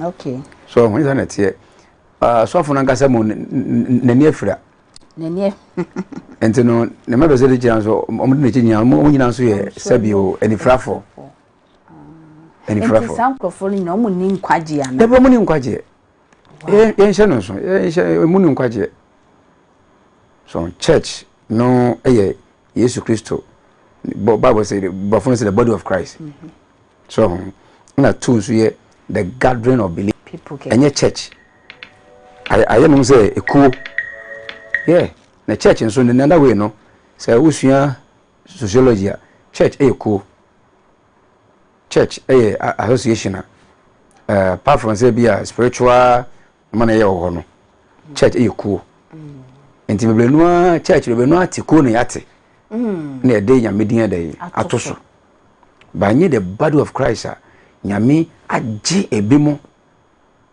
Okay. So ɔho sɛ na ɛteɛ. Sɔfo no ankasa mu n'ani afira. N'ani. Nti no ne mma bɛsɛ de gyina nso wɔn de n'akyi nyinaa wɔn nyinaa nso yɛ sɛbi o anifirafoɔ. Anifirafoɔ. Nti saa nkurɔfoɔ no nyinaa wɔn ni nkwagyeɛ anaa? Dabi, wɔn ni nkwagyeɛ. Yɛnhyɛ no nso, yɛnhyɛ wɔn ni nkwagyeɛ. So church no yɛ Yesu Kristo Bible sɛ borɔfo no sɛ the body of Christ. So ho na two nso yɛ the gathering of believers. Ɛnyɛ church. Ayɛ nom sɛ ekuo. Yeah, na church nso in another way no, sɛ wosua sociology a, church ɛyɛ kuo. Church ɛyɛ association a apart from sɛ bi a spiritual ma na ɛyɛ wɔ hɔ no, church ɛyɛ kuo. Nti bebree no ara church bebree no ara te kuo na yɛate na yɛde Nyame din ɛdɛ ato so. But nye the body of Christ a Nyame agye ebi mo.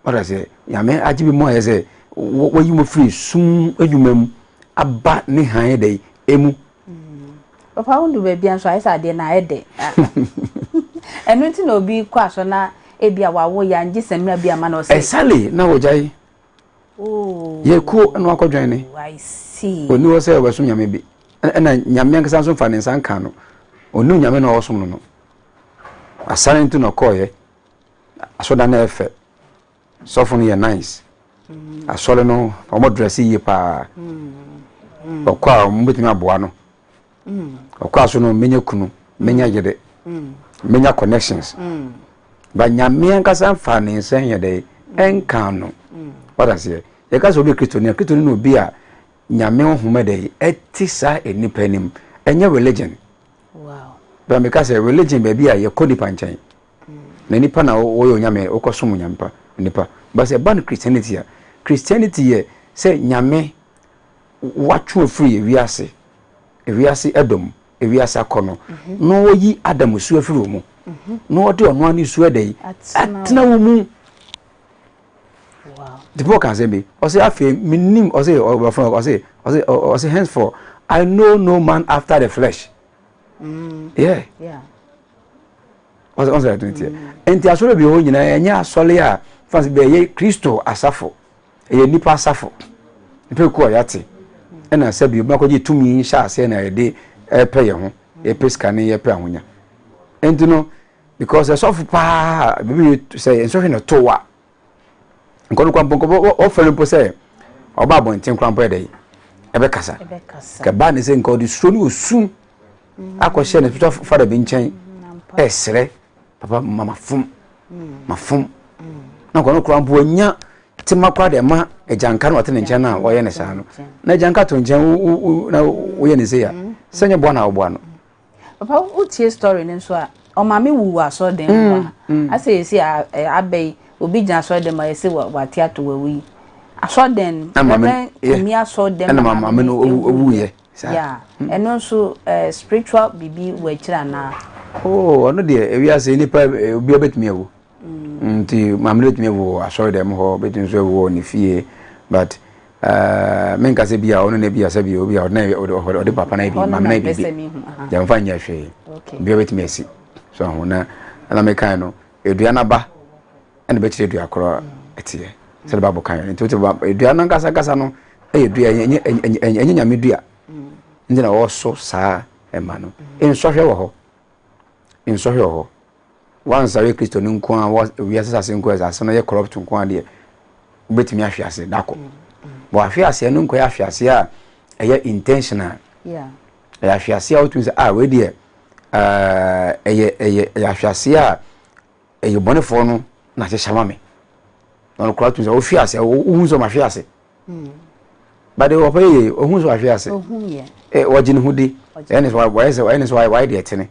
Ɔda sɛ Nyame agye bi mo ayɛ sɛ wɔyi mo firi sum adwuma mu aba ne hann ɛdɛ emu. Papa, wo du baabi a nso ayɛ sɛ adeɛ no ayɛ dɛ. Ɛno nti na obi kɔ asɔ na ebi a wawo ya ngye sɛmina bi ama na ɔsɛ. Ɛsale na wɔgyae. Oh. Yɛ kuo na wakɔdwan ne. I see. Oni hɔ sɛ ɔbɛsom Nyame bi. Ɛna Nyame ankasa nso mfa ne nsa nka no. Ɔnim Nyame na ɔsom no. Asare nti na ɔkɔɔyɛ. Asɔdan no ɛfɛ. Sɔfo no yɛ nice. Asɔre no wɔn dress yie paa. Ɔkɔ a wɔn bɛtumi aboa no. Ɔkɔ a so no menya kunu, menya yere, menya connections. Ba Nyame ankasa mfa ne nsa nyɛ dɛ ɛnka no. Wata seɛ. Yɛka sɛ obi yɛ Kristoni a, Kristoni na obi a Nyame honhom dɛ ɛte saa nipa anim. Ɛnyɛ religion. Wow. Bɛ meka sɛ religion baabi a yɛkɔ nipa nkyɛn. Na nipa na wɔyɛ onyame, wokɔsom onyame pa nipa. But sɛ ɛba no Christianity a, Christianity yɛ sɛ Nyame watwe afiri ewiase, ewiase ɛdɔm, ewiase akɔnɔ, na ɔyi Adam su afiri wɔ mu, na ɔde ɔno ani su ɛdɛ yi atena wɔ mu. Nti Paul ka asɛm bi, ɔsɛ afei menim, ɔsɛ ɔbɛfo, ɔsɛ henceforth I know no man after the flesh. Yeah. Ɔsɛ ɛto ntiɛ. Nti asɔre bi hɔ nyinaa ɛnyɛ asɔre a fansi bɛyɛ Kristo asafo, ɛyɛ nipa asafo. Nipa kuo a yɛate ɛna sɛbi obi akɔgye tumi hyɛ aseɛ na yɛde ɛpɛ yɛn ho, yɛpɛ sika ne yɛpɛ ahonya. Nti no because ɛsɔfo paa bibi sɛ nsɔhwɛ na to wa nkɔno kwan mpo wɔfɛre mpo sɛ ɔba abɔnten kwan mpo ɛdɛ ɛbɛkasa kɛbaa ne sɛ nka ɔde suro ne osum akɔhyɛ ne spiritual father bi nkyɛn ɛsrɛ papa ma mafom mafom na nkɔno kora mpo anya tema kora de ma agyanka na ɔte ne nkyɛn na ɔyɛ ne saa no na agyanka to nkyɛn na woyɛ ne sei a sɛ nyɛ boa na woboa no. Papa, wotie story no nso a, ɔmaame wu wɔ asɔredan mu hɔ a asɛ yɛsi abɛ yi obi gyina asɔredan mu a yɛsi wate ato wawu yi asɔredan no kumi asɔredan mu maame no owu yɛ. Yeah, ɛno nso spiritual bibi wɔ akyire anaa? Oh, ɔno deɛ ewiase nipa obiara bɛtumi awu. Nti maame no bɛtumi awu wɔ asɔredan mu hɔ, bɛtumi nso awu wɔ ne fie, but menka sɛ bi a ɔno na bi a sɛ bi obi a ɔde papa na bi maame na bibi deɛ mfa nyɛ hwee, obiara bɛtumi asi so ho na ɛna mekan no edua n'aba ɛna bɛkyerɛ dua korɔ ɛteɛ sɛde Bible kan nti wote dua no ankasa ankasa no ɛyɛ dua, ɛnyɛ Nyame dua nti na wɔso saa ɛma no. Nsɔhwɛ wɔ hɔ, nsɔhwɛ wɔ hɔ. Wansare Kristo no nko a wiase sase nko asase no yɛ corrupt nko a deɛ wobɛtumi ahwe ase dako. Bɔ ahwe ase no nkɔyɛ ahwe ase a ɛyɛ intentional. Ɛyɛ ahwe ase a wotumi sɛ ah wei deɛ ɛyɛ ahwe ase a ɛyɛ bɔnefoɔ no na ahyehyɛ ma me. Na ɔno koraa tumi sɛ wohwe ase, wohu sɛ ɔmahwe ase. But ɔpɛ yɛ ohun sɛ wahwe ase. Wɔgye ne ho di. Ɛne sɛ wɔyɛ sɛ ɛne sɛ wɔayɛ deɛ tene.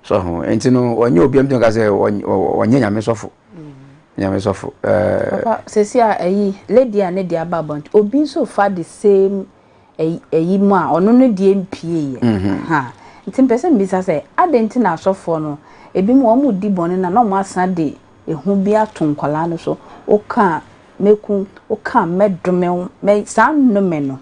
So ho nti no wɔnyɛ obi a mtumi ka sɛ wɔnyɛ Nyame sɔfo. Nyame sɔfo. Papa, sɛsi a ɛyi lady a ne deɛ aba abɔnten, obi nso fa the same ɛyi mu a ɔno no deɛ mpie yɛ. Ha. Nti mpɛ sɛ mbisa sɛ adɛn nti na asɔfoɔ no ebi mu wɔn di bɔne na wɔn asan de ehu bi ato nkwadaa no so, woka meku, woka mɛdome wo, mɛ saa nnome no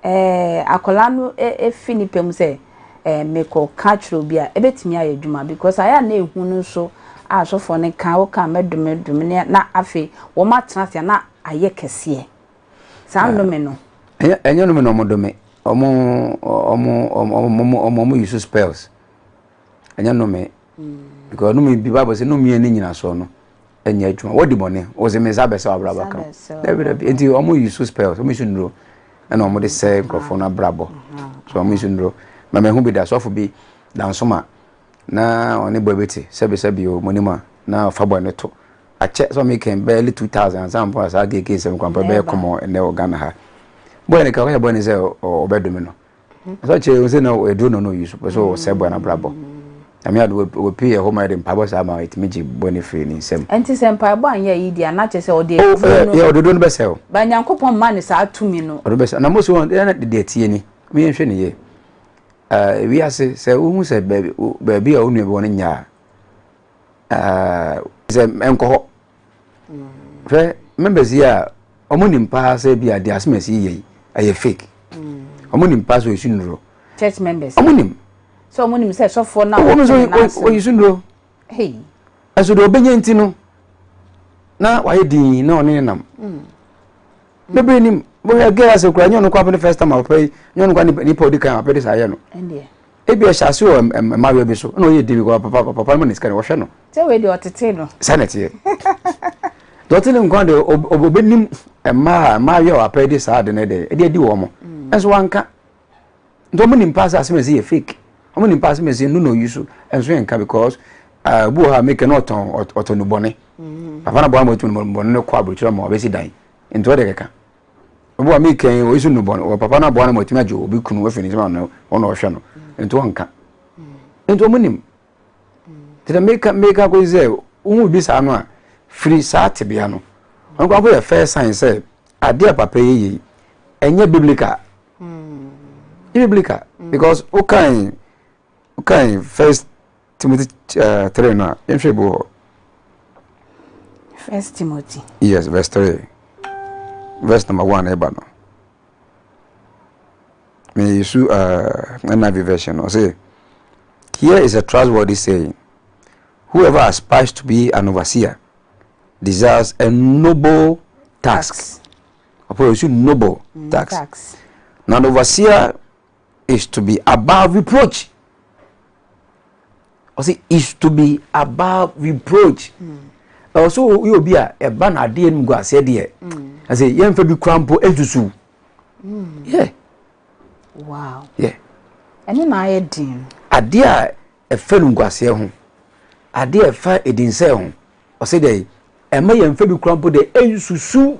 akwadaa no efi nipa mu sɛ mekɔ ka kyerɛ obi a ebetumi ayɛ adwuma because ayɛ a na ehu no nso. a asɔfoɔ no ka woka mɛdome dome ne na afei wɔn atena ase na ayɛ kɛseɛ saa nnome no. Ɛnyɛ ɛnyɛ nnome na wɔn dome wɔn wɔn wɔn wɔn wɔn use spells ɛnyɛ nnome because nnome bi Bible sɛ nnome yɛ ne nyinasoɔ no ɛnyɛ adwuma wɔdi bɔne wɔsɛ me nsa bɛsɛ w'abrabɔ ka dabi dabi nti wɔn use spells wɔn use nnuro ɛna wɔn de sɛ nkurɔfoɔ no abrabɔ so wɔn use nnuro na mɛ ho bi da sɔfo bi dansoma na ɔne bɔ bi te sɛbi sɛbi o mo nim a na ɔfa bɔ ne to akyɛ sɛ ɔmo kɛn bɛyɛ 2000 ansa mpo a saa keke nsɛm kwan pɛ bɛyɛ kɔmɔ ɛnɛ wɔ Ghana ha bɔyɛ ne ka ɔyɛ bɔ ne sɛ ɔbɛdome no sɛ ɔkyerɛ sɛ na ɛduro no no yi so pɛ sɛ ɔsɛ bɔ no abrabɔ nyame ade wɔpii yɛ hɔ ma yɛde mpaebɔ saa ma ɛtumi gye bɔ ne firi ne nsam. Ɛnti sɛ mpaebɔ anyɛ ayi deɛ na kyerɛ sɛ ɔde aduro no yɛ ɔde aduro no bɛsɛ o. Ba Nyankopɔn mma ne saa tumi no. Ɔde bɛsɛ na mose wɔn deɛ deɛ tie ni mo yɛn hwɛ ne yie ɛɛ wiase sɛ wohu sɛ baabi baabi a onua bi wɔ no nya a ɛɛ sɛ ɛnkɔ hɔ hwɛ members yi a wɔn nim paa sɛ bi a deɛ asɛm ɛsi yɛ yi ɛyɛ fake wɔn nim paa sɛ ɔyɛ sunduro. Church members. Wɔn nim. Sɛ wɔn nim sɛ sɔfoɔ na wɔn nso ɔyɛ sunduro. Ɛso deɛ ɔbɛnya nti no na wayɛ din na ɔne ne nam. Bebree nim bóyá gẹ́gẹ́ ase kura nyɛ ɔno kɔ apɛ ne first time a papa yi nyɛ ɔno kɔ nipa odi kan apɛ de saa yɛ no. Ebi ɛhyɛ ase wɔ mmaayewa bi so ɛna ɔyɛ di bi kɔ papa papa no ma ne sika no wɔhwɛ no. Sɛ wei deɛ ɔtete no. Sɛ na ɛteɛ. Deɛ ɔte ne nkwa deɛ ɔbɛnim mmaa a mmaayewa a apɛ de saa ade no ɛdɛ ɛde adi wɔn. Ɛnso wanka. Nti wɔn nim paa sɛ asɛm ɛsɛ yɛ fake. Wɔn nim paa asɛm ɛsɛ no na oyi so ɛnso yɛn nka because obi wɔ hɔ a meka no ɔtɔn ɔtɔn nubɔne. Papa na bɔ ama ɔtɔn nubɔne no kɔ aburokyerɛ ma ɔbɛsi dan. Nti ɔde keka. Obi wa mi kɛn oyi so nubɔne wɔ papa no aboa no ma ɔtumi agye obi kunu afiri ne nsam ano ɔna ɔhwɛ no. Nti ɔnka. Nti wɔn nim. Nti na meka meka kɔsi sɛ wohu bi saa no a firi saa tebea no. Ɔno koraa mpo yɛ first sign sɛ adeɛ a papa yi yɛ yi ɛnyɛ biblical. Ɛnyɛ biblical because wokan wokan first Timothy 3 no a yɛnhwɛ bi wɔ hɔ. First Timothy. Yes, verse 3. Verse number 1 ɛba no. Me use NIV version no say here is a trustworthy saying whoever aspires to be an overseer desires a noble task. Ɔpɛ ɔsi noble task. task. Na an overseer is to be above reproach. Ɔsi is to be above reproach. Ɛwɔ so yɛ obi a ɛba na adeɛ no gu aseɛ deɛ. Ɛsɛ yɛn fɛ bi kura mpo esusu. Yeah. Wow. Yeah. Ɛne na ayɛ den. Adeɛ a ɛfɛ no gu aseɛ ho. Adeɛ a ɛfa edinsɛ ho. Ɔsi deɛ ɛma yɛn fɛ bi kura mpo deɛ ensusu.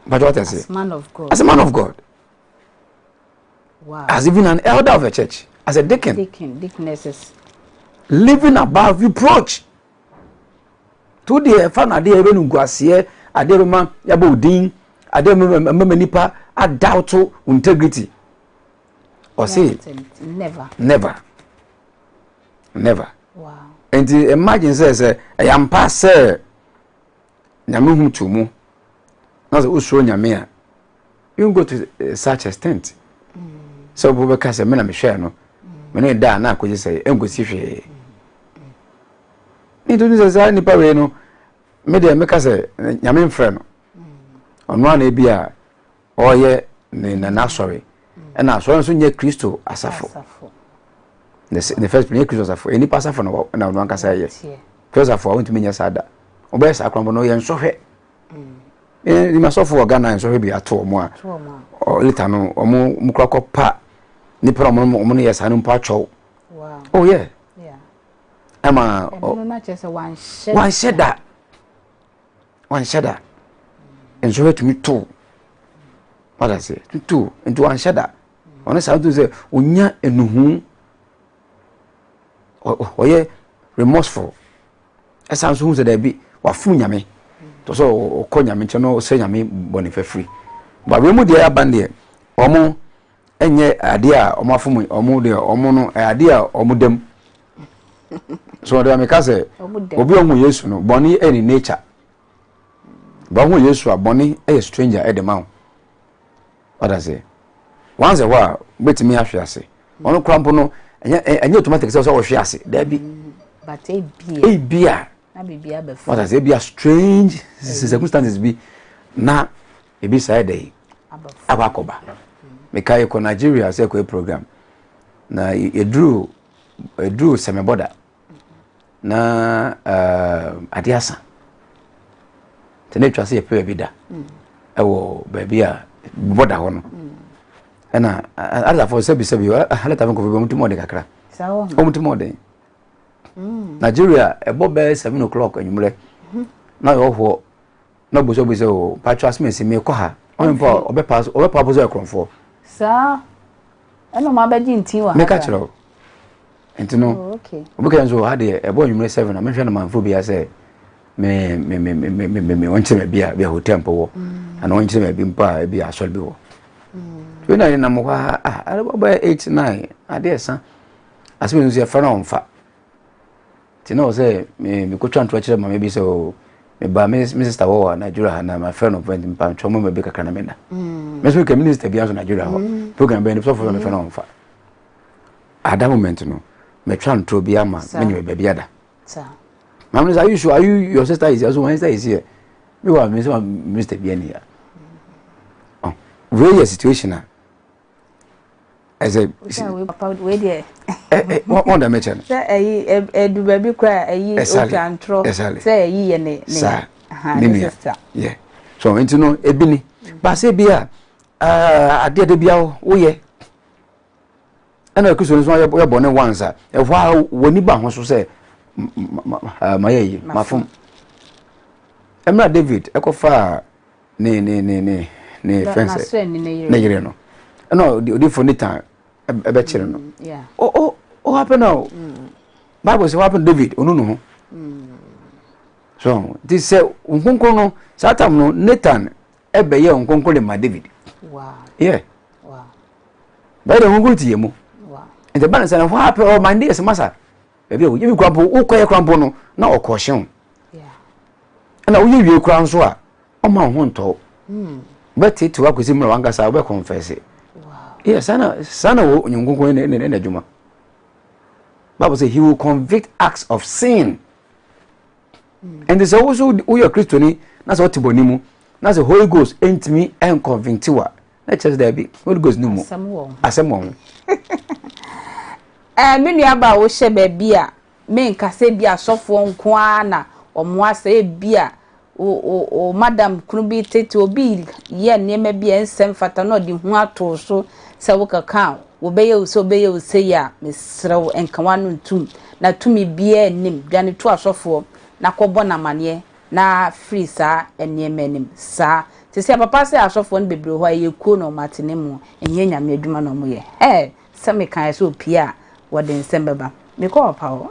But what I say? As man of God. As a man of God. Wow. As even an elder of a church, as a deacon. Deacon, deaconesses. Living above reproach. To deɛ ɛfa no adeɛ ɛbɛ no nguaseɛ adeɛ bɛma yɛabɔ odin adeɛ bɛma nipa adawto integrity. Ɔse never. Never. Never. Wow. Nti imagine sɛ sɛ ɛyɛ ampa sɛ Nyame hu to mu na sɛ wosuro Nyame a you go to such extent sɛ wobɛka sɛ me na mehwɛɛ no me ne da a na akɔgye sɛ ɛnkɔsi hwee ne nti sɛ saa nnipa wei no me deɛ meka sɛ Nyame mfrɛ no ɔno a na ebi a ɔreyɛ ne nana asɔre ɛna asɔre nso nyɛ Kristo asafo ne first nyɛ Kristo asafo ɛyɛ nipa asafo na na ɔno ankasa yɛ Kristo asafo a wontumi nyɛ saa da wɔbɛyɛ saa koraa no yɛ nsɔhwɛ ɛɛ asɔfo wɔ Ghana nsɔhwɛ bi ato wɔn a later no wɔn wɔn kora kɔ pa nipa na wɔn wɔn no yɛ saa no mpo atwɛw oh yeah ɛma wanhyɛ da. Wanhyɛ da. Nsɔhwɛ tumi to wada ase tutu nti wanhyɛ da. Ɔno saa nti sɛ onya enuhu ɔyɛ remorseful. Ɛsan nso hu sɛ daabi wafom nyame. Tɔ sɛ ɔkɔ nyame nkyɛn na ɔsɛ nyame bɔne fafiri. Ba wei mu deɛ aba deɛ wɔn ɛnyɛ adeɛ a wɔn afom wɔn deɛ wɔn no ɛyɛ adeɛ a wɔn dam. So ɔde ameka sɛ obi ɔhu Yesu no bɔne yɛ ne nature. Ba ɔhu Yesu a bɔne yɛ stranger ɛde ma wo. Wada sɛ once a while wobɛtumi ahwe ase. Ɔno kora mpo no ɛnyɛ ɛnyɛ automatic sɛ sɛ ɔhwe ase daabi. But ebia. Ebia. Na biribi abɛfa. What I say, ebia strange circumstances bi na ebi saa ɛdɛ yi akɔ akɔba. Meka yɛkɔ Nigeria sɛ ɛkɔyɛ program na yɛduru yɛduru Sɛmɛ border na uh, ade asa nti na atwa sɛ yɛpɛ baabi da ɛwɔ baabi a border hɔ no ɛna adafo sɛbi sɛbi alata nkɔfo bi wɔn ti mu ɔden kakra wɔn ti mu ɔden Nigeria ɛbɔ bɛyɛ 7 o'clock anwummerɛ na ɔyɛ ɔhoɔ na ɔbɔ sɛ ɔbɔ sɛ o patro asoma esi mi kɔ ha ɔyɛ mpo ɔbɛpa ɔbɛpa abɔ sɛ ɛkorɔmfoɔ. Saa ɛna ɔmo abɛgye ntin wɔ ha. Meka kyerɛ o nti no obi ka nso ha deɛ ɛbɔ anwummerɛ 7 a mehwɛ no manfo bi sɛ me me me me me me me wɔnkyerɛ me bi a bi a hotel mpo wɔ ana wɔnkyerɛ me bi mpo a ebi asɔre bi wɔ. Wei na nam hɔ a ah ɛbɔ bɛyɛ 8 9 adeɛ ɛsa asɛm nso yɛfrɛ no ɔmfa nti na wɔ sɛ me mekɔtwa ntorɔ kyerɛ maame bi sɛ o meba me me sister wɔ wɔ Nigeria ha na mafrɛ no pɛ mpantwɔ mo ma bi kakra na meda. Me nso meka minister bi nso Nigeria hɔ program bɛn sɔfo sɛ mefrɛ no ɔmfa. At that moment no metwa ntorɔ bi ama menye baabi ada. Maame no sɛ, "Are you sure? Are you your sister is here?" So my sister is here. Me wa me sɛ minister bi ani ya. Oh, wei yɛ situation a ɛsɛ. Papa wei deɛ. Ɛ ɛ wɔn dɛm ɛkyɛ no. Sɛ ɛyi ɛdu baabi kora ɛyi otwa ntorɔ sɛ ɛyi yɛ ne ne saa ne nua sister. Yeah. So nti no ebi ni baasa bi a adeɛ de bi a woyɛ ɛna Kristo nso ayɛ bɔ ne once a ɛhɔ a w'ani ba ho so sɛ mayɛ yi mafom. Mmerɛ David ɛkɔfaa ne ne ne ne ne fɛnsɛ ne yere no ɛna odifo Nathan ɛbɛkyerɛ no o o o happen now. Bible sɛ what happen David onu ne ho so nti sɛ nkonkron no saa tam no Nathan ɛbɛyɛ nkonkron de ma David. Yeah, bɛyɛ dɛ nkonkron ti yɛ mu nti ba ne sɛ what happen ɔ my days masa baabi a woyɛ bi kura mpo wokɔyɛ kura mpo no na ɔkɔ hyɛn ɛna woyɛ wie kura nso a ɔma wo ho ntɔ wobɛtete akɔsi mmerɛ wankasa wobɛ confess. Yeah, saa saa na wɔ onyankopɔn ne ne ne adwuma. Bible say he will convict acts of sin. Nti sɛ wo so woyɛ Kristoni na sɛ wote bɔne mu na sɛ Holy Ghost ntumi nconvict wa na kyerɛ sɛ daabi, Holy Ghost no mu asɛm wɔ ho. Me nua ba a wohyɛ baabi a menkasa bi asɔfoɔ nko ara na ɔmo asɛ ebi a o o o madam kunu bi tete obi yɛ nneɛma bi a ɛnsɛm fata na ɔde ho ato so sɛ wokeka a wɔbɛyɛ wo sɛ wɔbɛyɛ wo sɛ yi a, mesrɛ wo, nka w'ano ntum na tumi biara nnim. Dwane to asɔfoɔ na kɔbɔ n'amanneɛ na firi saa nneɛma anim saa te sɛ papa sɛ asɔfoɔ no bebree hɔ a ɛyɛ kuo na ɔmo ate ne mu ɛnyɛ Nyame adwuma na ɔmo yɛ hɛɛ sɛ mekaeɛ sɛ opie a wɔde nsɛm bɛba. Mekɔ papa hɔ.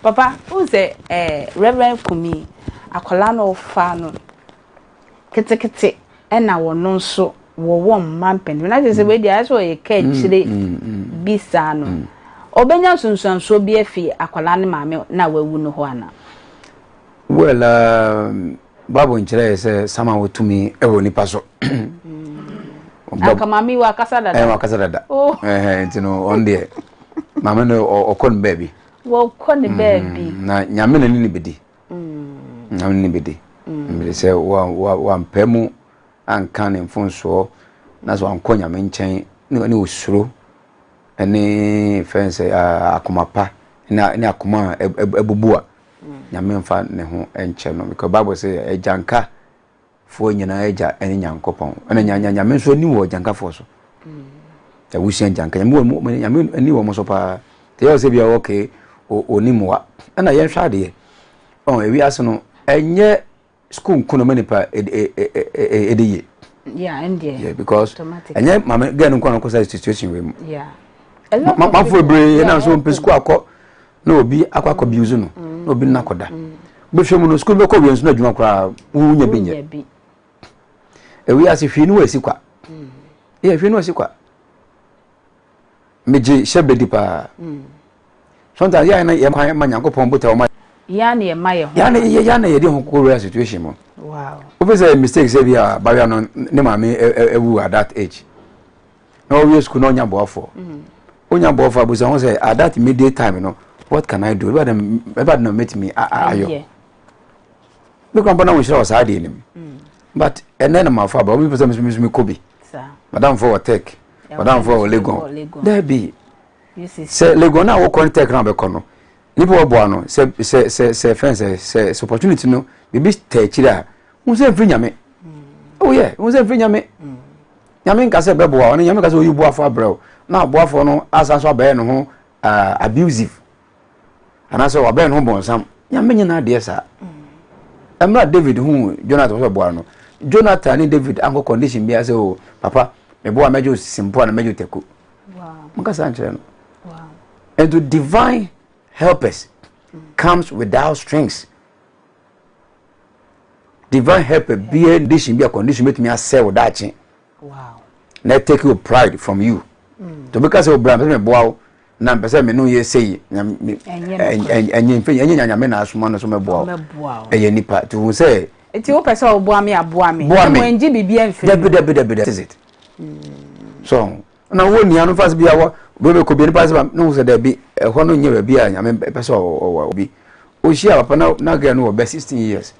Papa wohu sɛ Reverend Kumi akwadaa no ɔfa no ketekete ɛna wɔno nso wɔwɔ mma mpanyinfoɔ na kyerɛ sɛ wei deɛ ayɛ sɛ ɔyɛ ka akyire bi saa no ɔbɛnya nsonsansoɔ bi afi akwadaa ne maame na wawu no hɔ ana? Well, Bible nkyerɛ yɛ sɛ sama wotumi wɔ nipa so. Anka maame yi wakasa dada. Ɛɛ, wakasa dada. Oh. Ɛhɛn, nti no ɔno deɛ maame no ɔkɔ ne baabi. Wɔkɔ ne baabi. Na Nyame na ne ne bɛdi. Nyame ne ne bɛdi. Mmiri sɛ wa wa wampɛ mu anka ne mfonsoɔ na sɛ wankɔ Nyame nkyɛn ne osuro ne fɛn sɛ akoma pa ne akoma a ɛbubu a Nyame mfa ne ho nkyɛ no because Bible sɛ agyanka foɔ nyinaa agya ne Nyankopɔn ɛna Nyame nso ani wɔ agyankafoɔ so. Awusua agyanka Nyame wɔ Nyame ani wɔ mo so paa. Te yɛ sɛ bia okay oni mmoa ɛna yɛnhwɛ adeɛ ɔn ewiase no ɛnyɛ school nko na ma nipa ɛde yie. Yeah, ɛndeɛ. Yeah, because ɛnyɛ maame girl no nko na ɔkɔ sa situation wei mu. Mafo bebree na nso mpɛ school akɔ na obi akɔ abuse no na obi nna akɔda. Bɛhwɛ mu no school bɛkɔ wie nso na adwuma koraa wonya bi nyɛ. Ewiase hwee no wɔ asi kwa. Yeah, hwee no wɔ asi kwa. Megye hyɛ bɛdi paa. Sometimes yɛn na yɛ kwan ma Nyankopɔn bota wɔn. Yɛn na yɛ ma yɛ ho. Yɛn na yɛn na yɛde ho kɔ situation mu. Wow. Wofi sɛ mistake sɛ bi a baria no ne maame ewu at that age. Na ɔwie school na ɔnya boafoɔ. Onya boafoɔ abusa ho sɛ at that immediate time no. What can I do? Ɛba de na mɛtumi ayɔ. Me kura mpo na wɔnhyira wɔ saa adeɛ no mu. But ɛnɛ na mafa aba, obi pɛ sɛ me nso mekɔ bi. Madamfoɔ wɔ Tech, madamfoɔ wɔ Legon. Daabi. Sɛ Legon no a wokɔ ne Tech no a wobɛkɔ no, nipa wɔboa no sɛ sɛ sɛ sɛ fɛn sɛ sɛ sɛ opportunity no biribi ta akyire a, hu sɛ mfiri Nyame. Oh yeah, hu sɛ mfiri Nyame. Nyame nka sɛ bɛboa ɔno, Nyame nka sɛ oyi boafoɔ abrɛ wo. Na aboafoɔ no asan so abɛyɛ ne ho uh, abusive. Anaasɛ wabɛyɛ ne ho bɔnsam. Nyame nyɛ n'adeɛ saa. Mmerɛ David hu Jonathan sɛ ɔboa no, Jonathan ne David ankɔ condition biara sɛ o oh, papa meboa mɛgye wo simpo ana mɛgye wo taku. Monkasa nkyerɛ no. And to divine helpers comes without strings. Divine helper biara condition bi a condition betumi asɛ wo daakye. Na take your pride from you. To bi ka sɛ obra mpɛ sɛ meboa wo na mpɛ sɛ me no yɛ sei ɛnyɛ mfe ɛnyɛ nyame na asoma no so mɛboa wo. Ɛyɛ nipa to hu sɛ. Nti wopɛ sɛ ɔboa me aboa me. Boa me. Ɛmo ngye biribi amfiri. Dabi dabi dabi dabi. Is it? So na wo nua no fa bi a wɔ bɛbɛ kɔ bi nipa sɛ na wo sɛ dabi ɛhɔ no nyɛ baabi a nyame pɛ sɛ ɔwɔ bi. Ohyia papa na na girl no wɔ bɛ 16 years.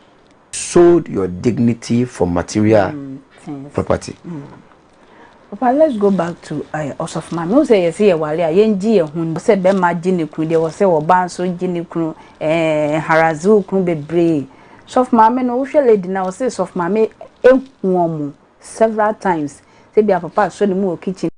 Sold your dignity for material property. Papa let's go back to Ɔsɔfo Maame. Wohu sɛ yɛse yɛware a yɛngye yɛn ho nni. Sɛ bɛrima gye ne kunu deɛ wɔ sɛ ɔbaa nso gye ne kunu eh, harass wo kunu bebree. Sɔfo Maame no wohwɛ lady no a ɔse Sɔfo Maame ehu wɔn several times. Sɛ bia papa asɔ ne mu wɔ kitchen.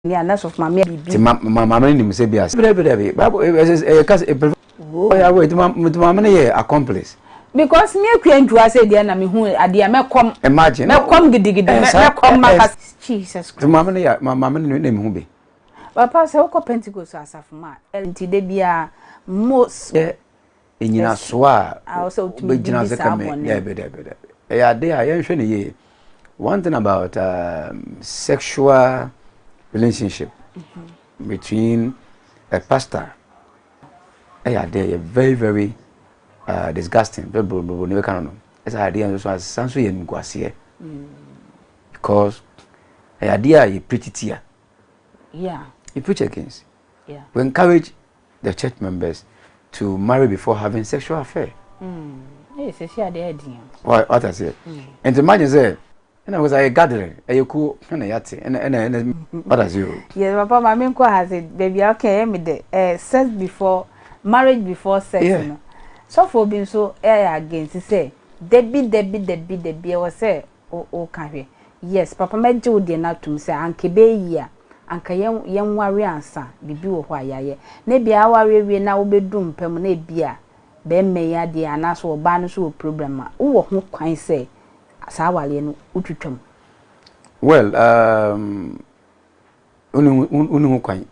Ni a na sɔfo maame biribi. Ti ma ma maame no nim sɛ bi ase. Dabi dabi bible ɛsɛ ɛyɛ kasa ɛpɛ. Ɔyɛ awɔ eti ma ti maame no yɛ accomplice. Because me akua ntua sɛ deɛ na me hu adeɛ mɛkɔm. Imagine. Mɛkɔm gidigidi mɛkɔm maka. Jesus Christ. Ti maame no yɛ maame no na mi hu bi. Papa sɛ wokɔ Pentecost asafo mu a nti da biara most. Yɛ nnyinasoɔ a wobɛgyina so ka me daabi daabi daabi ɛyɛ adeɛ a yɛnhwɛ no yie. One thing about sexual relationship mm -hmm. between a pastor ɛyɛ adeɛ yɛ very very disgusting bɛbrɛbrɛ ne bɛka no no ɛsɛ adeɛ nso so asesa nso yɛ nguaseɛ because ɛyɛ adeɛ a yɛ preach tia. Yeah. You preach against. Yeah. We encourage the church members to marry before having sexual affair. Mm. Hey, sisi ade adi. What what I say? Mm. And imagine say, ɛna wɔ sɛ ɛyɛ gathering, ɛyɛ kuo, ɛna yɛate, ɛna ɛna ɛna what I say o. Yes, papa maame nkɔ ha sɛ baabi a ɔka ɛyɛ mi dɛ ɛɛ sex before marriage before sex yeah. no. Sɔfo bi nso ɛyɛ against sɛ dabi dabi dabi dabi ɛwɔ sɛ Woka hwɛ. Yes papa mɛgye wo deɛ no atom sɛ anka ɛbɛyɛ yie a anka yɛn yɛnware ansa biribi wɔ hɔ a yɛayɛ. Na ebia aware awie na wobɛduru mpa mu na ebia barima yi adeɛ anaasɛ ɔbaa no nso wɔ problem a, wowɔ ho kwan sɛ saa awareɛ no wotwitwa mu? Well um, wonni ho kwan.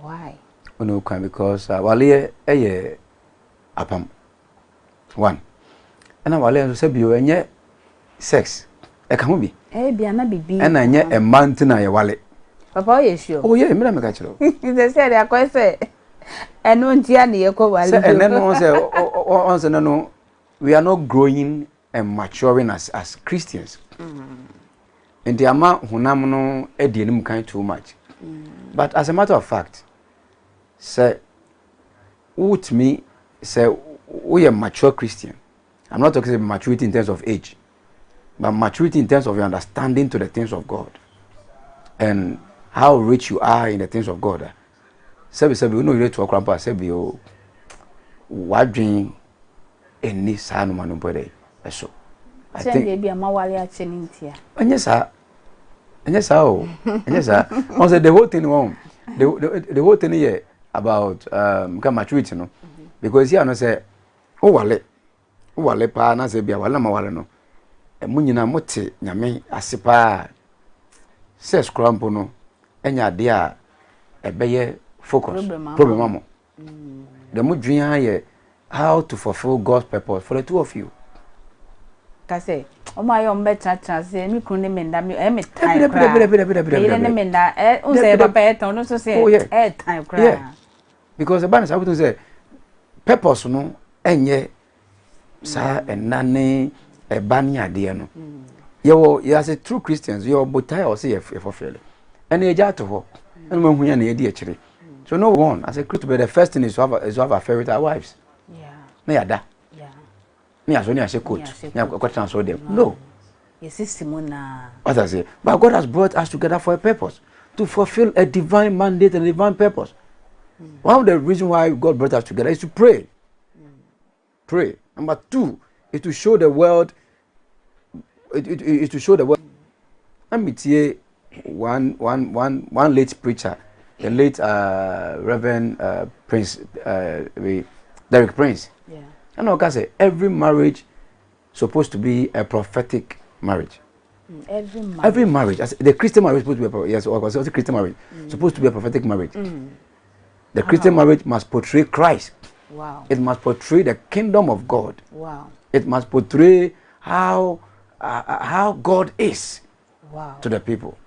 Why? Wonni ho kwan because awareɛ yɛ apam. One. Ɛna wale nso sɛ bio ɛnyɛ sex ɛka ho bi. Ɛyɛ na bibi. Ɛna ɛnyɛ mma nti na yɛ wale. Papa ɔyɛ sure. Oh yeah, mi na mi ka kyerɛ o. Sɛ sɛ ɛde akɔyɛ sɛ ɛno nti a na yɛ kɔ wale. Sɛ ɛnɛ no sɛ ɔn sɛ no no we are not growing and maturing as Christians. Nti ama honam no adi anim kan too much. But as a matter of fact, sɛ wotumi sɛ woyɛ mature Christian, I'm not talking about maturity in terms of age, but maturity in terms of your understanding to the things of God and how rich you are in the things of God. Sɛbi sɛbi wo ne oyere toɔ koraa mpo a sɛbi o wadwen ɛnni saa noma no mpo dɛ ɛso. I think sɛ bi a ma wale akyɛ ne ntia. Ɛnyɛ saa. Ɛnyɛ saa o. Ɛnyɛ saa. Wɔn sɛ the whole thing wɔn the whole thing yɛ about ka maturity no because yɛ ano sɛ wowale wowale paa na sɛ bi a wale na ma wale no mo nyinaa mo te nyame ase paa sex koraa mpo no ɛnyɛ adeɛ a ɛbɛyɛ focus problem ama mo deɛ mo dwen ara yɛ how to fulfill God's purpose for the two of you. Ka sɛ wɔn ayɛ wɔn bɛtenatena ase me kunu ne me nda me ɛyɛ me tan koraa me yere ne me nda ɛ n sɛ papa yɛ tan ɔno nso sɛ ɛyɛ tan koraa. Because ɛba ne saa wotumi sɛ purpose no ɛnyɛ saa ɛna ne ɛba ne adeɛ no yɛwɔ yɛ ase true Christians yɛwɔ botae a ɔsɛ yɛ fulfill ɛna yɛgya ato hɔ ɛna wɔn ahu yɛn na yɛdi akyire. So no one, as a Christian, but the first thing is to have, is to have affair with our wives. Yeah. Na yada. Yeah. Na yaso na yɛhyɛ coat. Na yɛkɔtena so dem. No. Yɛsisi mu na. What I say? But God has brought us together for a purpose. To fulfill a divine mandate and a divine purpose. Mm. One of the reasons why God brought us together is to pray. Mm. Pray. Number two is to show the world it, it, it is to show the world. Let me tell one, one, one, one late preacher, the late uh, Reverend uh, Prince, uh, Derek Prince. Yeah. And I say every marriage supposed to be a prophetic marriage. Mm, every marriage. Every marriage. The Christian marriage supposed to be a yes, or the Christian marriage mm. supposed to be a prophetic marriage. Mm. The Christian marriage must portray Christ. Wow. It must portray the kingdom of God. Wow. It must portray how uh, uh how God is wow. to the people.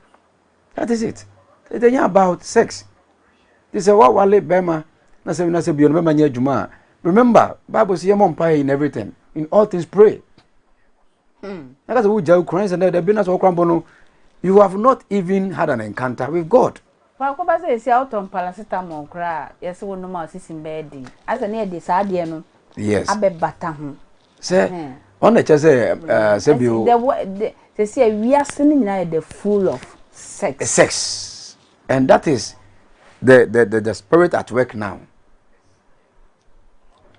That is it. It ain't about sex. They say what wale bema na say na say bi bema nya adwuma. Remember, Bible says yɛmmɔ mpaeɛ in everything. In all things pray. Hmm. Na ka sɛ wogya wo kura sɛ dɛ bi na sɛ wɔkora mpo no you have not even had an encounter with God. Baako ba sɛ esi a wotɔn paracetamol koraa a yɛsɛ wo nom a osisim bɛyɛ den. Asɛ ne yɛde saa adeɛ no yes. abɛbata ho. Sɛ ɔno na ɛkyɛ sɛ eh, sɛ bio. Sɛsi a wiase no nyinaa yɛ the full of sex. Sex and that is the the the, the spirit at work now.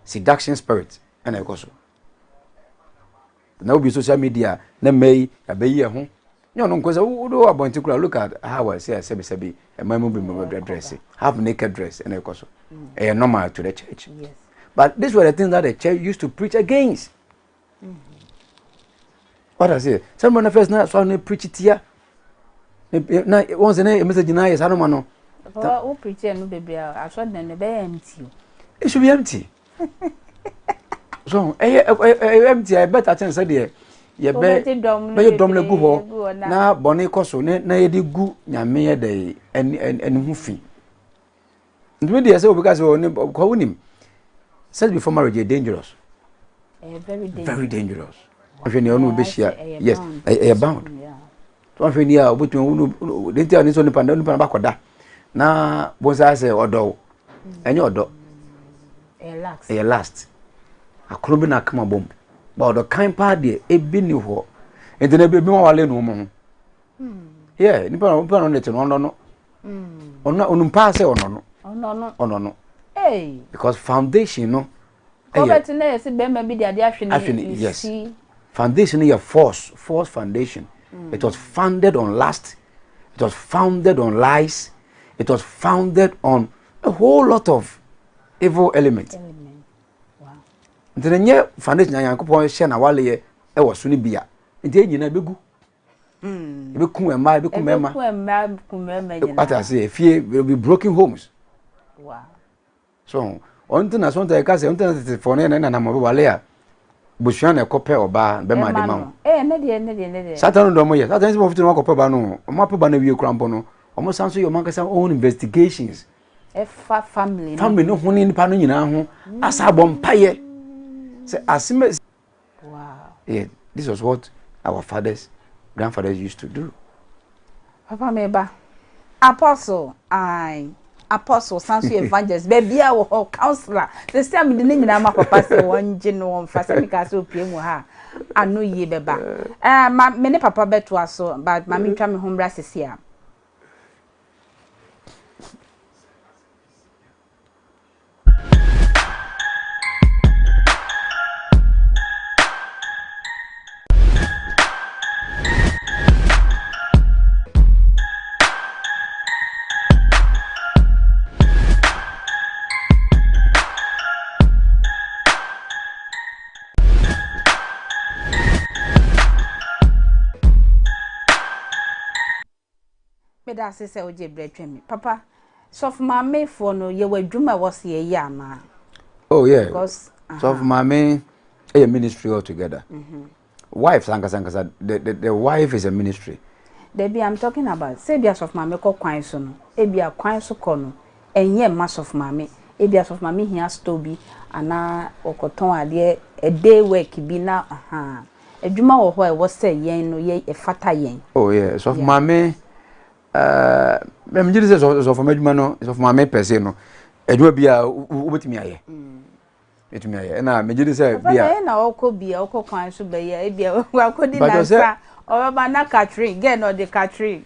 Seduction spirit ɛna ɛkɔ so. Na obi social media na mma yi yɛabɛyi ɛho nyɛ ɔno nko sɛ wode wɔ abɔnten kora look at how I say sɛbi sɛbi ɛma mu bi mu dress half naked dress ɛna ɛkɔ so ɛyɛ normal to the church yes. but these were the things that the church used to preach against mm -hmm. what I say sɛ mo na first na so no preach tia na wɔn sɛ ne message na yɛ saa no ma no wo preach no bebree asɔ dan no bɛyɛ empty it should be empty so ɛyɛ ɛyɛ empty a ɛbɛta kyɛn sɛ deɛ yɛbɛ bɛyɛ dɔm no gu hɔ na bɔne kɔ so ne na yɛde gu nyame yɛ dɛ ɛne ɛne ho fi ntumi deɛ sɛ obi ka sɛ ɔne kɔ wonim sex before marriage yɛ dangerous very dangerous ɔhwɛ nea ɔne obehyia yes ɛyɛ bound wɔhwɛ ni a obetumi wo de nti a ne sɛ nipa nipa no bakɔda na bonsa sɛ ɔdɔ wo ɛnyɛ ɔdɔ ɛyɛ last akoro bi na akama bom ba ɔdɔ kan paa deɛ ebi ni hɔ nti na ebi ma wale no wɔn ho yɛ nipa na nipa na ɔno te no ɔnɔ no ɔno ɔnum paa sɛ ɔnɔ no ɔnɔ no because foundation no Kɔbɛte na yɛsi bɛrima bi de adeɛ ahwe ne ne yes foundation yɛ force force foundation mm. it was founded on lust it was founded on lies it was founded on a whole lot of evil elements Element. Wow. nti na nyɛ foundation na nyankopɔn hyɛ na waleyɛ ɛwɔ so no bia nti ɛnyina ɛbɛgu ɛbɛku mmaa ɛbɛku mmarima mmarima wate ase efie will be broken homes wow. So ɔno nti na sometimes ɛka sɛ ɔno nti na tetefoɔ no yɛ nanam ɔbɛwale a busua na ɛkɔpɛ ɔbaa bɛma de ma wo. Satan no deɛ ɔmo yɛ satan sɛ ɔmo akɔpɛ ɔbaa no ɔmo apɛ ɔbaa no awie kora mpo no ɔmo san so yɛ ɔmo ankasa own investigations. Ɛfa family no family no ho ne nipa no nyinaa ho asa abɔ mpayɛ sɛ asem. Wow. Yeah, this was what our fathers, grandfathers used to do. Papa meba. Apostle, ae. Apostle, san so evangelist, baabi a wɔ hɔ, counselor. Sɛ sɛ mede ne nyinaa ma papa sɛ wɔn gye no wɔn fa sɛ meka sɛ opie mu ha ano yie bɛba. Eh, ma me ne papa bɛtoa so, but ma mentwa me ho mmra sisi a. Meda ase sɛ wogye berɛ twɛn me. Papa, sɔfo maame foɔ no yɛwɔ adwuma ɛwɔ sɛ yɛyɛ anaa? Oh yeah. Because uh-huh. Sɔfo maame ɛyɛ ministry altogether. Mm -hmm. Wife ankasa ankasa the, the the wife is a ministry. Dabi I'm talking about sɛ ebi asɔfo maame kɔ kwan so no ebi a kwan so kɔ no ɛnyɛ mma sɔfo maame ebi asɔfo maame hia store bi anaa ɔkɔtɔn adeɛ a day work bi na ahaa adwuma wɔ hɔ a ɛwɔ sɛ yɛn no yɛ ɛfata yɛn. Oh yeah sɔfo maame. Ɛɛ megye di sɛ sɔfo adwuma no sɔfo maame pɛ se no adwuma bi a wobɛtumi ayɛ ɛtumi ayɛ ɛna megye di sɛ bia papa na ɔkɔ bia ɔkɔ kwan so bɛyɛ ebia wakɔdi nansa ɔbɛba na Catherine girl na ɔde Catherine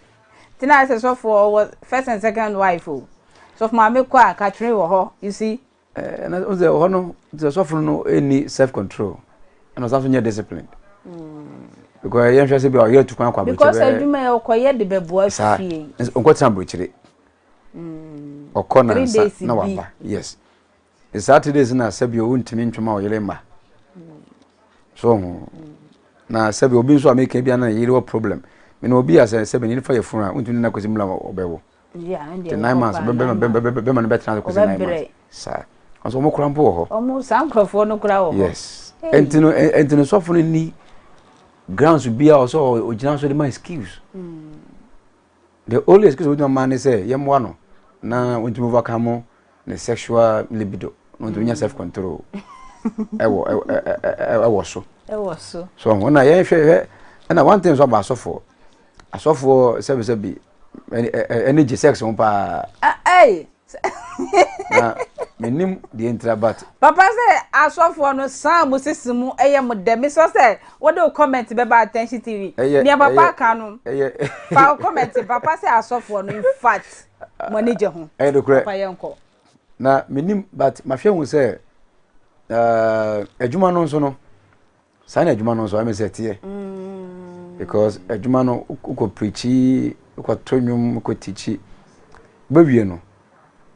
nti na sɛ sɔfo ɔwɔ first and second wife o sɔfo maame kɔ a Catherine wɔ hɔ you see. Ɛna o sɛ ɔhɔ no sɛ sɔfo no ɛnni self control ɛna ɔsan so nyɛ discipline because yɛn hwɛ sɛ bi a ɔyɛ tukwan akɔ aburokyire because adwuma yɛ ɔkɔyɛ de bɛboa fie nkɔ tena aburokyire ɔkɔ nansa na waba yes saa 3 days na sɛbi o ntumi ntwema ɔyere mma so ho na sɛbi obi nso a meka bi ana yere wɔ problem mena obi a sɛ sɛbi ne nifa yɛ funu a ntumi na kɔsi mu la ɔbɛwo nti 9 months bɛma no bɛtena ase kɔsi 9 months saa nso wɔn kora mpo wɔ hɔ. Wɔn saa nkurɔfoɔ no kora wɔ hɔ. Yes, nti no sɔfo no ni grounds bi a ɔsɛ ɔgyina so de ma excuse. The only excuse wɔgyina ma ne sɛ yɛmmoa no na wɔntumi overcome ne sexual libido na wɔntumi nya self control ɛwɔ so. Ɛwɔ so. So wɔn na yɛn hwɛ hwɛ ɛna one thing nso aba asɔfoɔ asɔfoɔ sɛbisɛbi ɛne gye sex ho paa. Ɛy. Na menim deɛ ntira but. Papa sɛ asɔfoɔ no san mo sisi mu ɛyɛ mo dɛ mesɔ sɛ wode wo comment bɛba Attention TV. Nea papa aka no fa wo comment. Papa sɛ asɔfoɔ no, in fact, mo ani gye ho. Ɛyɛ nokorɛ. Papa, yɛnkɔ. Na menim but mahwɛ hu sɛ adwuma no nso no saa na adwuma no nso ɛmɛ sɛ ɛteɛ because adwuma no wokɔ preachi, wokɔ to nnwom, wokɔ teachi bɛwie no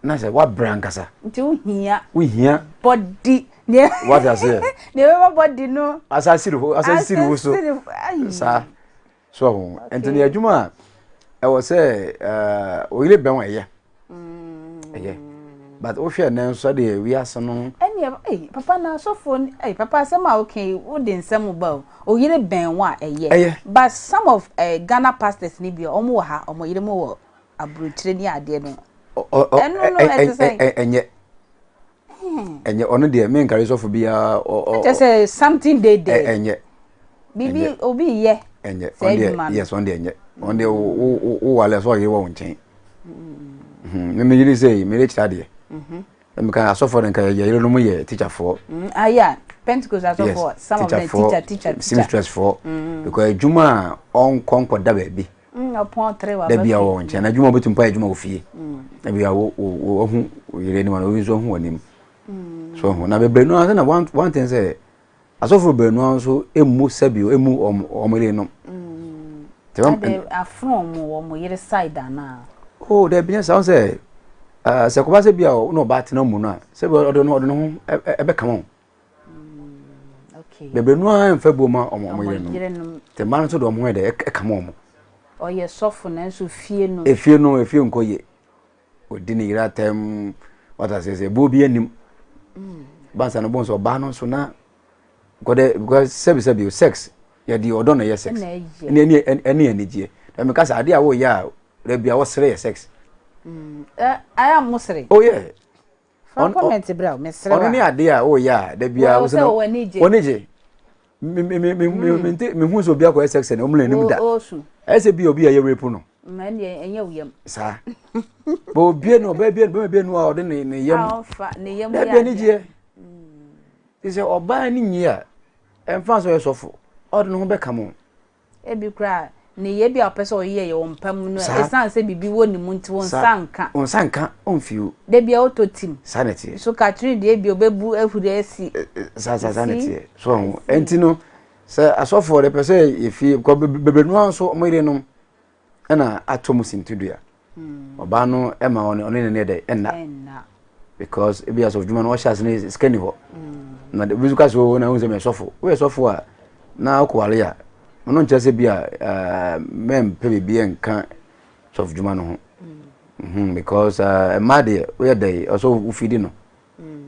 na sɛ woabrɛ ankasa. Nti wohia. Wohia. Body. Wate aseɛ. Nea ɛbɛma body no. Asasiri wo so saa so ho nti ne adwuma a ɛwɔ sɛ oyere bɛn ɛyɛ ɛyɛ but wohwɛ ɛnɛ nso deɛ wiase no. Ɛnneɛ ɛy papa na asɔfoɔ ɛy papa asɛm a woka yi wode nsɛm ba o oyere bɛn wo a ɛyɛ. Ɛyɛ. But some of Ghana pastors ni bi a wɔn wɔ ha, wɔn yere mu wɔ aburokyire ne adeɛ no. Ɛno no ɛte sɛ. Ɛnyɛ ɔno deɛ menkare sɔfo biara. Kyɛ sɛ something dey there. Ɛnyɛ. Biribi obi yɛ. Ɛnyɛ ɔno deɛ, yes, ɔno deɛ ɛnyɛ ɔno deɛ wo wo wale sɛ ɔyere wɔ wo nkyɛn me me yere sɛ me yere kyerɛ adeɛ meka asɔfoɔ no nka yɛ yere no mu yɛ teacherfoɔ. Aya Pentecost asɔfoɔ, some of them teacher teacher teacher. Seamstress foɔ because adwuma a ɔnkɔ nkɔda baabi. Ɔpɔn tere wa. Dabi a wɔ nkyɛn na adwuma wobɛtumi pa adwuma wɔ fie na bi a wo wo wahu wo yere anim na obi nso ahu w'anim so ho na bebree no ara na one thing sɛ asɔfo bebree no ara nso emu sɛbi emu wɔn yere nom. Ade afono wɔn wɔ wɔn yere side anaa? Oh, dabi, nyɛ saa sɛ sɛ kɔba sɛ bi a na ɔba atena mu no a sɛbi ɔde ne ho ɛbɛka wɔn bebree no ara mfa buo ma wɔn yere nom te mmaa no nso de wɔn ho yɛ dɛ ɛka wɔn. Ɔyɛ sɔfo nanso fie no. Efie no efie nkɔ yie, odi ne yere atɛm wata sɛ buo bi anim bansa no bɔn sɛ ɔbaa no nso na kɔdɛ because sɛbi sɛbi sex yɛde ɔdɔ na ɛyɛ sex ɛne ɛne ɛne anigyeɛ na meka sɛ adeɛ a wɔyɛ a dabi a wɔsere yɛ sex. Ayɛ mo sere. Oh yeah. Fa comment bra o mesere wa. Ɔno ne adeɛ a wɔyɛ a dabi a wɔsɛ wɔn ani gye. Wɔn ani gye. Mi mi mi mi mi nti mi hu sɛ obi akɔyɛ sex ɛna ɔmo na anim da ɛyɛ sɛ bi obi a yɛ rape no. Ɛnna ɛnyɛ wo yam. Saa bɛ obie no ɔbaa bie no bɛma bie no a ɔde ne yam. Ɔfa ne yam yɛ adeɛ. Dabi ani gyeɛ. Ti sɛ ɔbaa ni nyi a ɛnfa sɛ ɔyɛ sɔfo ɔde ne ho bɛka mo. Ebi koraa ne yɛ bi a ɔpɛ sɛ ɔyɛ yɛ wɔ mpa mu no esan sɛ biribi wɔ ne mu nti wɔn nsa nka. Wɔn nsa nka ɔnfi o. Debi a ɔtɔ tim. Saa na ɛteɛ. So Catherine deɛ ebi ɔbɛbu ahuri asi. Saa saa saa na ɛteɛ so ɔho ɛnti no sɛ asɔfoɔ de pɛ sɛ yɛfie kɔ bebree no ara nso ɔmo yerenom ɛna atɔ mu sintidua. Ɔbaa no ɛma ɔne ɔne ne dɛ ɛnna because ebi asɔfo dwuma no ɔhyɛ ase ne sika ni hɔ na obi nso ka sɛ o na ohun sɛ mɛ sɔfo woyɛ sɔfo a na ɔkɔware a ɔno nkyerɛ sɛ bi a mɛmpɛ biribi ɛnka sɔfo dwuma no ho because mmaa deɛ woyɛ dɛ ɔsɛ wofidi no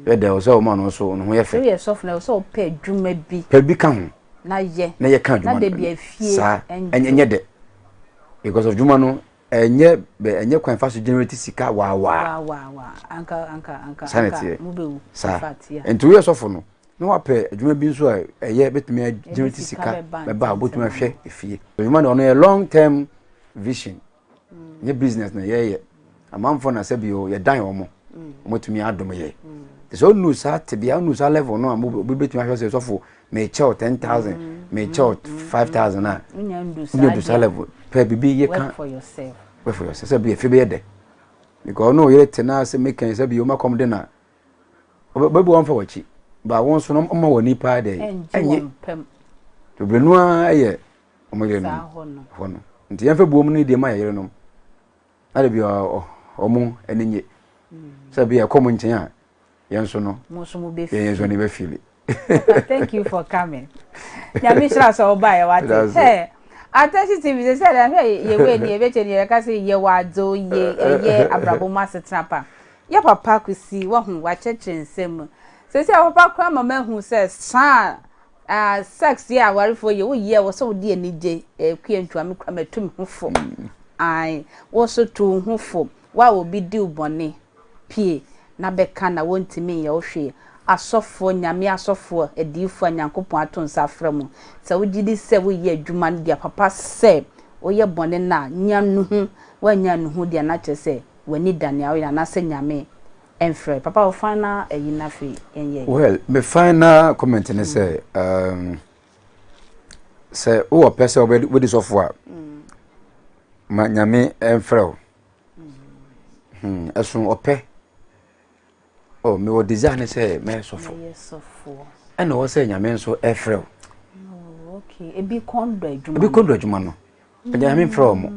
yɛ dɛ ɔsɛ ɔma no nso ne ho yɛ fɛ. Woyɛ sɔfo na ɔsɛ ɔpɛ adwuma bi. Pɛ bi ka ho. Na yɛ. Na yɛ ka adwuma no. Na de bi afie. Saa ɛnyɛ dɛ because of adwuma no ɛnyɛ bɛ ɛnyɛ kwan fa so generate sika waawaa. Waawaa anka anka anka. Saa na ɛteɛ. Saa nti woyɛ sɔfo no na wapɛ adwuma bi nso a ɛyɛ bɛtumi generate sika bɛba a wobɛtumi ahwɛ efie. Adwuma no ɔno yɛ long term vision. Nyɛ business na yɛyɛ. Amanfoɔ na sɛbi o yɛdan wɔn. Wɔn atumi adom yɛ. Te sɛ ɔnu saa tebea, ɔnu saa level no a, obi bɛtumi ahwɛ sɛ sɔfo mekyɛw 10,000, mekyɛw 5,000 a wonya ndu wonya du saa saa level pɛ bibi yɛ work ka for yourself. Work for yourself sɛ bi efi bɛyɛ dɛ because ɔno oyere te na sɛ meka sɛ bi ɔma kɔm de na ɔbɛbi wɔn fa wɔkyi ba wɔn nso no ɔma wɔ nipa dɛ ɛngye ɛnyɛ wɔn pɛm. Bebree no ara yɛ ɔmo yerenom. Saa hɔ no. Hɔ no nti yɛmfa buom no deɛ ma yɛ yerenom na de bi ɔmo ani nye sɛ bi ɛkɔ mo nkyɛn a yɛn nso no mo nso mo bɛ yɛn nso ne bɛ feel. Thank you for coming. Nyame hyira sɛ ɔba yɛ wate. That's it. Hey, Attention TV sɛ sɛ hwɛ yɛwɔ ani yɛbɛkyɛ ni yɛka sɛ yɛwɔ adze ye ɛyɛ abrabɔ mu asetena pa. Yɛ papa kusi wahu wakyerɛkyerɛ nsɛm mu. Sɛ sɛ papa kora ma mahu sɛ saa ah, sex yɛ awarefoɔ yɛ woyɛ wɔ sɛ wode anigye kua ntua me kora matu me ho fo. Ae, wo so tu wo ho fo. Wo a obi di wo bɔne pie na bɛka na wɔntumi nyɛ wo hwee. Asɔfoɔ, Nyame asɔfoɔ, adiyifoɔ a Nyankopɔn ato nsa afrɛ mo. Sɛ wogye di sɛ woyɛ adwuma no deɛ papa sɛ woyɛ bɔne no a, nya nuhu. Woanya nuhu deɛ na kyerɛ sɛ w'ani da nea woyɛ anaasɛ Nyame ɛmfrɛ. Papa, wo final ayi na afei yɛnyɛ. Well, me final comment ne sɛ sɛ wowɔ pɛ sɛ wobɛdi sɔfo a, ma Nyame ɛmfrɛ wo. Ɛso ɔpɛ. Oh, mewɔ desire ne sɛ mɛyɛ sɔfo. Mɛyɛ sɔfoɔ. Ɛna ɔwɔ sɛ Nyame nso ɛfrɛ wo. Oh, okay. Ebi kɔn dɔ adwuma. Ebi kɔn dɔ adwuma no. Ɛgya Nyame mfrɛ wɔn.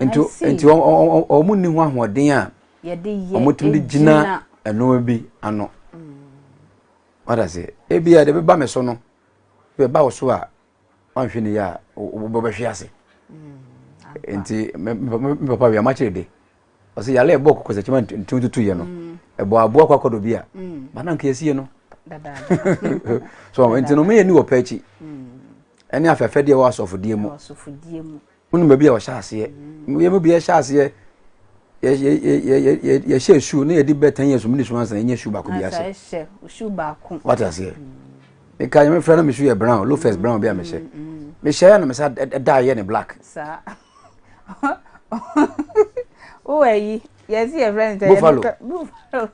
Nti I see. Nti wɔn nni ho ahoɔden a yɛde yɛ wɔn tumi de gyina ɛnoɔ bi ano. Wada se ebi a de bɛba me so no, bɛba wo so a wanhwɛ ne yie a wobɛhwe ase. Nti me papa wi amakyere de ɔsɛ yale ɛbɔ kɔkɔ sɛ kyɛma ntu tutu yɛ no ɛbɔ aboa kɔ akɔdɔ bi a ba na nka yɛsie no Dadaada. So nti no meyɛ ni wɔ pɛ akyi ɛne afɛfɛ deɛ wɔ asɔfodeɛ mu. Ɛwɔ asɔfodie mu. Wonim baabi a wɔhyɛ aseɛ yɛ mu bi yɛhyɛ aseɛ yɛhyɛ shoe na yɛde bɛ 10 years mu ne so ansa yɛnyɛ shoe baako bi Ansa ahyɛ. ɛhyɛ wo shoe baako. Wate aseɛ, meka nyame frɛ na me shoe yɛ brown, loafers brown bi a mehyɛ mehyɛ yɛ na mesa ɛda yɛ ne black. Saa. Wowɔ ayi yɛsi yɛ frɛ no sɛ Buffalo. Buffalo.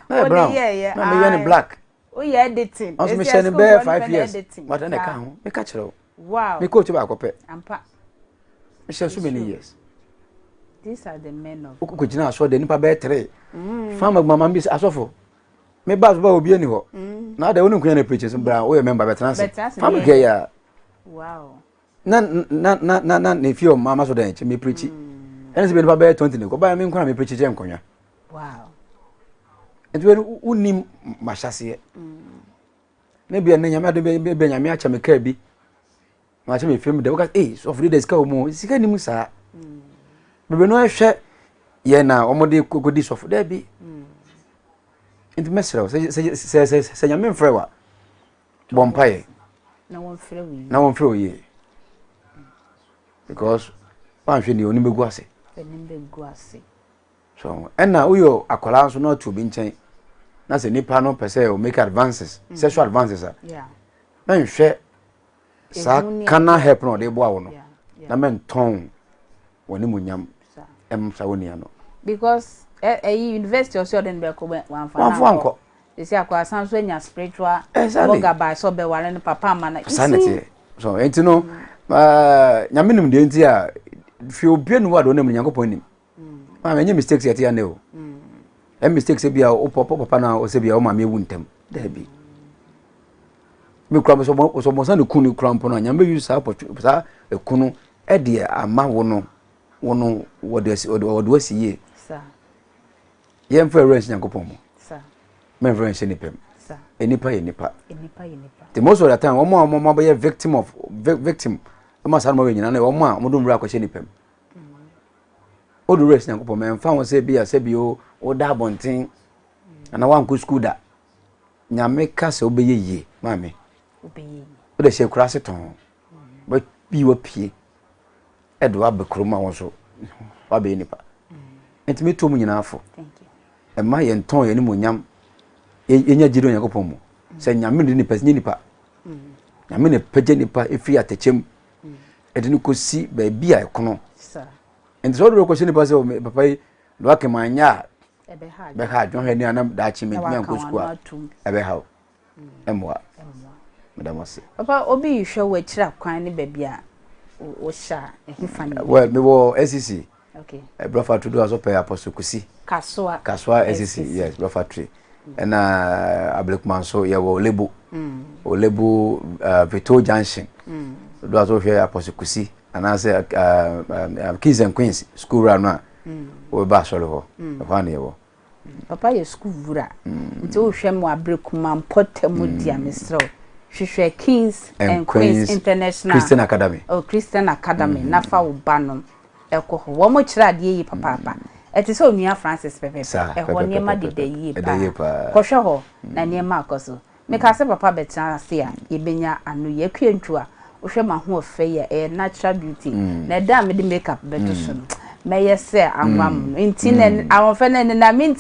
Na yɛ Wode brown yɛɛyɛ, na meyɛ ne aye. black. Woyɛ editing. Ɔnso Esi mehyɛ ne asukuufoɔ bɛyɛ no 5 pɛ na years editing. wate na ɛka Saa. ho meka kyerɛ wo. Me coach baako pɛ. Ampa. Mehyɛ so many years. These are the men of. Wokɔ gyina asɔre de nipa bɛyɛ tere fama mama bi sɛ asɔfo me ba so ba obi ani hɔ na ada wo ne nkonya na preach so bra woyɛ member bɛtena ase. Bɛtena ase fama yɛ. kɛ ya na ne fie ɔma ma so dan akyi me preach ɛne sɛ bi nipa bɛyɛ 20 ne kɔ ba me nkwa na me preach kyɛ nkonnwa. Nti wei wonim mahyɛseɛ ne bia ne Nyame adom bi Nyame akyɛ me kaa bi na akyɛ me fam da woka ee sɔfo de sika wɔ mu sika nim saa bebree no ɛhwɛ yɛn na wɔde kɔdi sɔfo daabi. Nti mɛsrɛ wo sɛ Nyame mfrɛ wo a bɔ mpaeɛ Na wɔmfrɛ wo yie. Na wɔmfrɛ wo yie because woanhwɛ ni onim bɛgu ase. Anim bɛgu ase. So ɛna woyɛ akwadaa nso na ɔte obi nkyɛn na sɛ nipa no pɛ sɛ o make advances, sexual advances a mɛnhwɛ saa Ehu ne carnal adeɛ. help na ɔde boa wo no na mɛntɔn wɔne mu nyam Saa. ɛm sa wo nua no. Because ɛyi university ɔsɛ ɔde no bɛkɔ wamfa Wamfa wankɔ. Esi akɔ asan so anya spiritual bɔga ba sɛ ɔbɛware no papa ama no. Saa na teɛ so nti no Nyame nim deɛ nti a fi obie no wa de ɔnam Nyankopɔn nim maame ɛnyɛ mistakes yɛte ya ne o ɛ mistakes bi a wo papa na ɔsɛ bi a wo maame ewu ntɛm daabi mi kura sɔ bɔnsa ne kun ne kura mpo no a Nyame bɛyi saa pɔtwe saa eku no ɛde ama wo no wɔde asi wɔde wasi yie. Yɛmfa awura nhyɛ Nyankopɔn mu, mɛmfa nhyɛ nipa mu. Nipa yɛ nipa. Nipa yɛ nipa. The most of the time wɔn a wɔn abɛyɛ victim of victim ɛma saa nneɛma wɔ nyinaa no wɔn a wɔn de nwura akɔhyɛ nipa mu. Wode wura si Nyankopɔn mɛmfa ho sɛ bi a sɛ bi o woda abɔnten anaa wankɔ sukuu da. Nyame ka sɛ wobɛyɛ yie maame. Wobɛyɛ yie. Wode hyɛ kura ase tɔn bi wapue ɛde waba kurom a wɔn nso wabɛyɛ nipa nti meto mu nyinaa fo. Thank you. Ɛma yɛn tɔn yɛn nimonyam yɛnya gyidi wɔ Nyankopɔn mu sɛ Nyame de nipa nyɛ nipa. Nyame na pagya nipa efiri atɛkyɛ mu ɛde no kɔsi baabi a ɛkono. Nti sɛ wode rekɔhyɛ nipa sɛ, "Oh, papa yi na waka ma anyɛ a," bɛha adwene hwɛ ne anam daakye mentumi ankɔ sukuu a, ɛbɛha wo, ɛmmoa. Meda mo ase. Papa, obi hwɛ wɔ akyiri akwan ne baabi a wohyɛ a, ɛhefa ne? Well, mewɔ SCC. Brɔfa to do a so pɛ Apostle Kusi. Kasoa. Kasoa SCC, yes, Brɔfa Tree. Ɛna Ablekuma nso yɛwɔ Olebu. Olebu Vito Junction. Do a so hwɛ Apostle Kusi anaasɛ Kings and Queens school wura no a, wɔbɛba asɔre hɔ. Ɛhɔ a na yɛwɔ. Papa yɛ school wura. Nti wohwɛ mu Ablekuma mpɔtam mu di a, mesrɛ wo, hwehwɛ Kings and Queens International Christian Academy. Oh, Christian Academy, na fa wo ba no ɛkɔ hɔ. Wɔn kyerɛ adeɛ yie papaapa. Ɛte sɛ Onua Francis pɛpɛpɛ. Ɛhɔ nneɛma deda yie paa. Kɔhwɛ hɔ na nneɛma akɔ so. Meka sɛ papa bɛtena ase a, yɛbɛnya ano yɛ akua ntu a wohwɛ ma ho ɔfɛ yi a, ɛyɛ natural beauty. Na ɛda a mede makeup bɛto so no, mɛyɛ sɛ anwa mu no. Nti na ahoɔfɛ no ɛnenam.